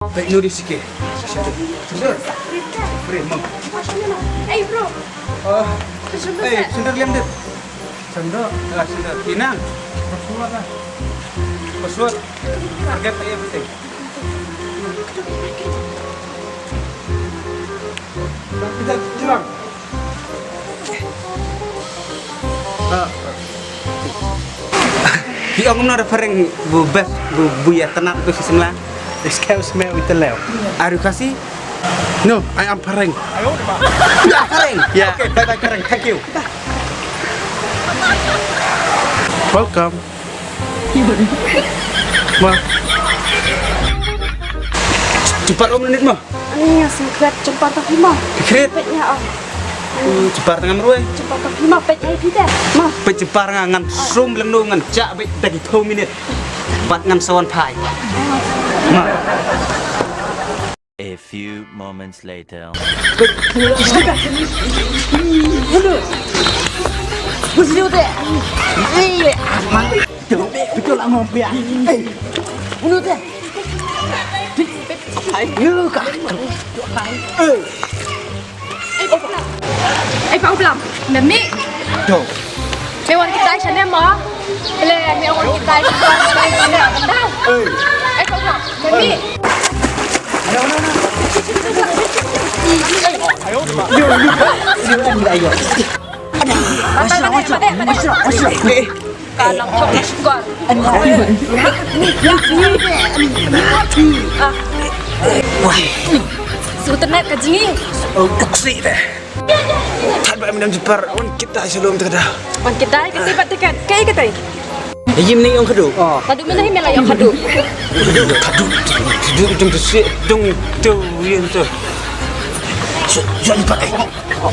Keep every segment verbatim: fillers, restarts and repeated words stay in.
Baik, nu di sike. Sundar. Free, mam. Hey, bro. Ah. Sundar. Hey, sundar liam dit. Sundar. Ah, sundar. Inang. Password. Password. Forget everything. Kita pulang. Ki ong kumno da phareng, bu best, bu, bu ïa tnat, bu shi simla. Excuse me, with the leo. Are you Khasi? No, I am phareng. You are phareng? Yeah. Okay, bye bye phareng. Thank you. Welcome. Ma. Jumpa rum minit ma. Ani nga sngewkhlad jumpa ta phi ma. Khlad. Peit nga ah. Jumpa ta ngam ruai. Jumpa ta phi ma peit ai phi te. Ma. Peit jumpa nga ngan sum leng nu ngan jak beit ta ki two minit. Bad ngan sawan phai. Ma. A few moments later. Ai pa u Blam, me mih. To. Me wan kitai shane mo. Ble, me wan kitai shane mo. Ai pa u Blam, me mih. Yo, yo, yo, yo, yo. Ada. Masya Allah, masya Allah, masya Allah. Ka long thok ka shukor. Wah. Su internet ka jingi. Oh, toxic deh. Tad ba minam jepar, wan kita shalom tada. Wan kita, kita ibat tiket. Kai kita. Yim ni ong khadu. Khadu mina hi mela ong khadu. Khadu, khadu jong tu si, jong tu yin tu. Jong jepar.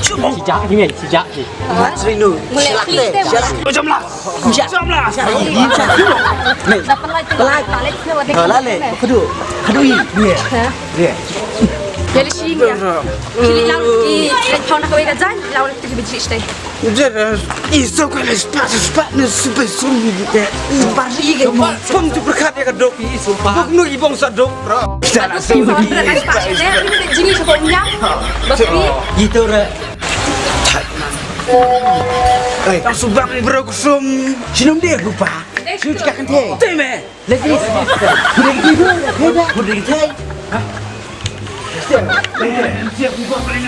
Sijak ni men, sijak ni. Mat srinu. Mulai klik teh. Jom lah. Jom lah. Dah pelai tu. Pelai. Pelai. Pelai. Kadu. Kadu i. Dia. Dia. Jadi sini ya. Kili lang ki. Kau nak kau ikan jan, lang ki biji stay. Jada, iso ka le spa spa ne supai sum ni de. Pari ke. Pom tu berkat ya ka dok i sumpah. Bok nu i bong sa dok. Kita nak sum. Jini sa bong nyam. Bos ni. Itu re. Hey, tang subak ni bro kusum. Sinum dia lupa. Sini cakap kan teh. Teh meh. Lagi. Udah gitu. Udah gitu. Hah? Siap. Siap buka paling.